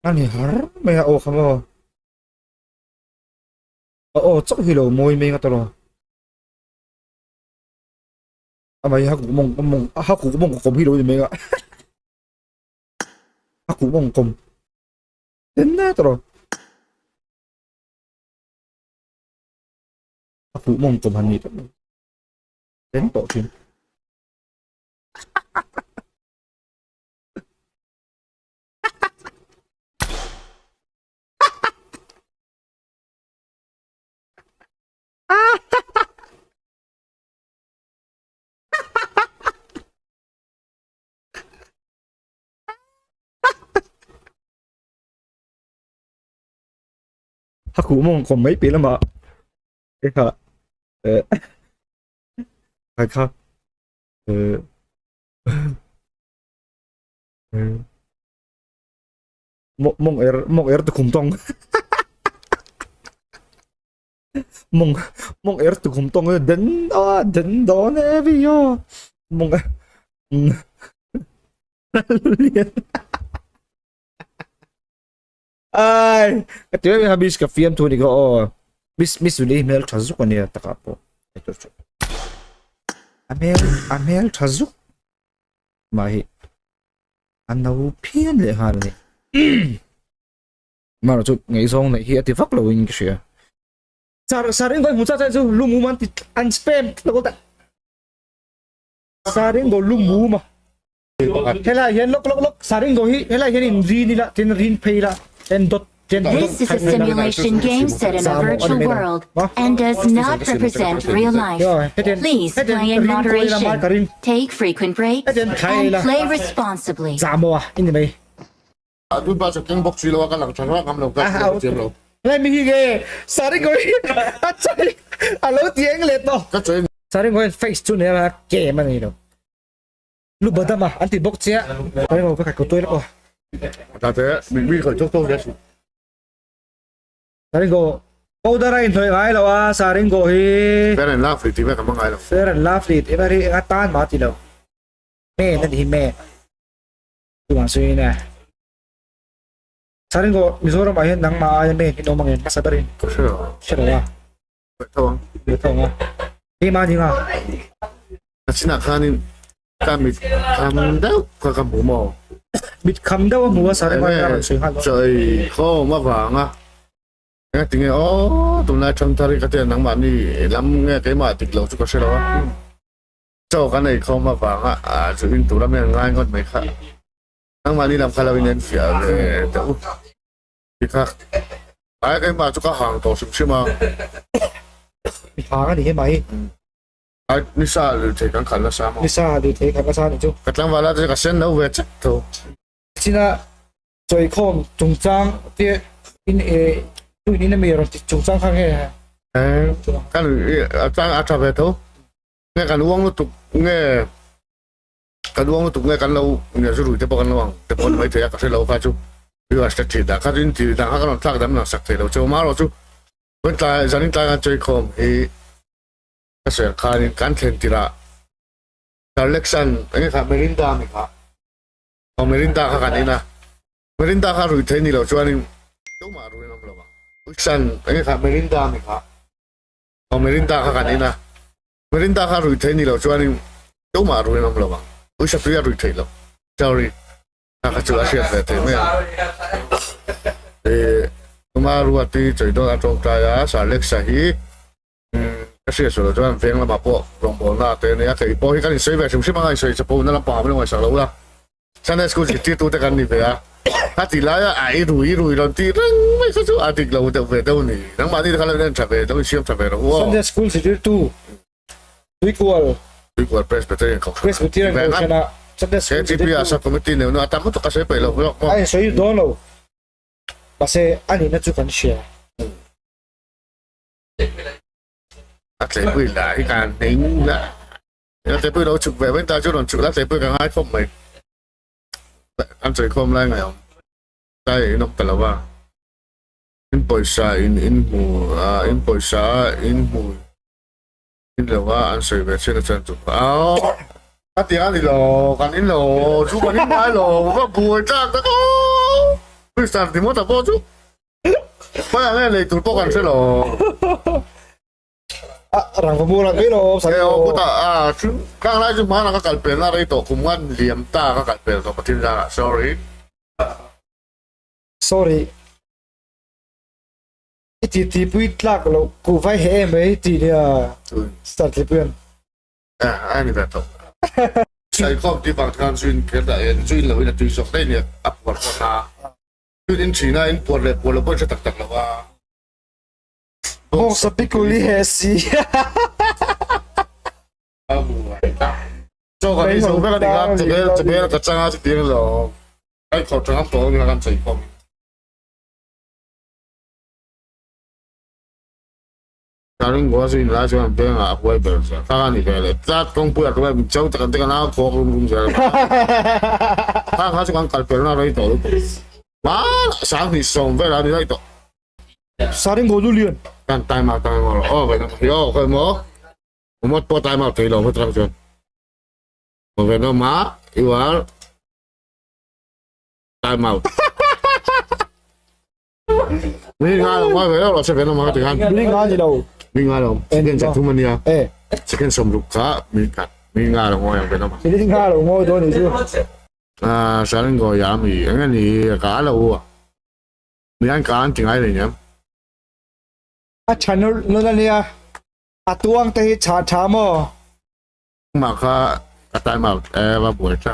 A ni har mai a aw kha maw. A aw chauh hi lo mawi mai nga tawh. A mai ha kuk mawng mawng a ha kuk mawng kawm hi lo ni mai nga. A kuk mawng kawm. Den na tawh. A kuk mawng kawm han ni tawh. Den tawh thin. A kuh mawng kawm mai piah lamah e kha eh kha eh Mong er mong er tukhum tawng mong mong er tukhum tawng den a den dawn e vi yo mong ai ka ti ha bis ka fiam thu ni ko o miss miss uli hmel tha zuk ania taka pawh a hmel a hmel tha zuk mah hi a no phian leh nghal a ni mara chu ngaihzawng neih hi a ti vak lo in ka hria sar sar in hmu cha chu lu mum an ti an spam lo ta sar in go lu mum a helai hian lok lok lok sar in go hi helai hian in rin ila tin rin phei la en dot This is a simulation game set in a virtual world and does not represent real life. Please play in moderation, take frequent breaks, and play responsibly. Zamoa ini mai. Atu ba chu keng bok si lo ka lang tha ra ngam lo ka chiam lo. Lai mi hi ge sari goi a chai a lo tieng le to. Ka choi Sari goi face chu ne la ke ma ni lo. Lu badama an ti bawk chiah. Kai ngo ka ko toi lo. Ta te mi mi khoi chok chok su. Saring go powder a in hnawih ngai lo a saring go hi. Fair and lovely ti ve ka mangai lo. Fair and lovely ti ve ri nga tan ma ti lo. Me na hi me. Tu ma sui na. Saring go Mizoram ah hian nang ma ai me hi no mangin hmasa berin. Ka hre lo. Hre lo a. Thawng. Thawng a. Hi ma ni nga. Ka chinah khanin ka mit kham deuh kha ka hmu maw? Mit kham deuh a hmu a sar emaw a rawn sawi nghal. Chawi khawm avanga engati nge aw tunlai ṭhangthar hi ka tia nangmahni lam nge keimah dik lo chu ka hre lo a. Chaw kan ei khawm avanga chu in tur a mi an ngai ngawt mai kha. Nangmahni lam kha lo in enfiah ve teh u. Tikha ai keimah chu ka hang tawh hrim hrim a. Mi hang a ni he mai. Ai nisa lui thei kan khalh nasa maw? Nisa lui thei khalh nasa ni chu. Ka tlangval a te ka sen lo ve chek tho. China chawikhawm chungchang te in e tu in in mi rawn ti chungchang kha nge? Eh kan a tlang a tha ve tho. Nge kan uang lutuk nge kan uang lutuk nge kan lo nge zu rui te pawh kan lo ang te pawh ni mai thei a ka hre lo kha chu. Viewers te thin dah kha in ti dang kha kan rawn thlak dam lang sak thei lo cheu ma erawh chu tlai zanin tlai kan chawikhawm hi Ka sawi ang khanin kan thlen tirah Darlexan enge kha Mirinda ami kha aw Mirinda kha kan in a Mirinda kha rui thei ni lo chuanin tumah rui an awm lo ang Uisan enge kha Mirinda ami kha aw Mirinda kha kan in a Mirinda kha rui thei ni lo chuanin tumah rui an awm lo ang Uisa tui a rui thei lo sorry kha kha chu a hriat ve thei mai ang eh tuma Ruati chawi dawn a tawngtai a Sarlexa hi Ka hriat sual loh chuan veng lamah pawh rawngbawlna te a nia, kei pawh hi kan insawi ve hrim hrim anga insawi chapo na lampangah min lo ngaihsak lo ula, Sunday school zirtirtu te kan ni ve a, a ti laia a i rui rui rawn tih reng mai kha chu a dik lo deuh ve deuh a ni, nangmahni te kha lo in en tha ve lo insiam tha ve rawh u aw. Sunday school zirtirtu Tuikual Tuikual Presbyterian Kohhran Presbyterian Kohhran ah Sunday school KTP ah sub committee neuh neuh a tam lutuk a sawi peih lo hlawk maw. A insawi dawn lo, mahse a nihna chu kan hria. A tleipui lah hi kan hning la a tleipui lo chhuk ve mai ta chu rawn chhuk la tleipui ka ngai khawp mai an sawi khawm lai ngai awm tai in awm ta lo a in pawisa in in hmu a in pawisa in hmu in lo a an sawi ve chin a chuan chu a a ti a ni lo kan in lo chu kan in ngai lo va buai tlak tak aw. Star ti maw ta pawh chu. Hmaiah nge lei tur pawh kan hre lo. A rang va bur ang mai lo awm Saring aw kutah a chu khang lai chu hmanah ka kal pel na rei tawh kum ngan liam ta ka kal pel tawh Pathian zarah sorry. Sorry. I ti ti pui tlak lo ku vai he em mai ti nia star ti pui an. A ni ve tawh. Saikhawm ti vang khan chu in kher dah en chu in lo in a tui zawk daih nia a puar pawh na. Chu in thin a in puar leh puar lo pawh in hre tak tak lo a. Bawngsa pikul i he si. Chaw kan ei zo vek a ni kha chawbel chawbel ka chang a chutiang lo. Ai khawr tang a pawl nia kan saikhawm. Karing goa chu inlai chuan vengah a huai ber zel. Kha kha ni ve leh tlat kawngpui ah ka cho tak an te kan au khawk rum rum zel. Kha kha chu kan kal pelna rei tawh lutuk. Hmanah 2010 vel ah ni daih tawh. Saring goa lu lian. Kan time out ang emaw aw ve na yo khawi maw Umot pawh time out thei lo hawt rang chuan. Ve no ma you are time out. Mi nga lo mai ve lo se ve no ma ti khan. Mi nga ni lo. Mi nga lo. Second sa thum ania. Eh. Second som ruk kha mi kha. Mi nga lo ngoi ang ve no ma. Mi nga lo ngoi do ni chu. Ah, sarin go ya mi enge ni ka lo u. Mi an ka an ti ngai le nyam. A chan no na nia. A tuang te hi cha tha mo. Ma kha ka time out e va buai tha.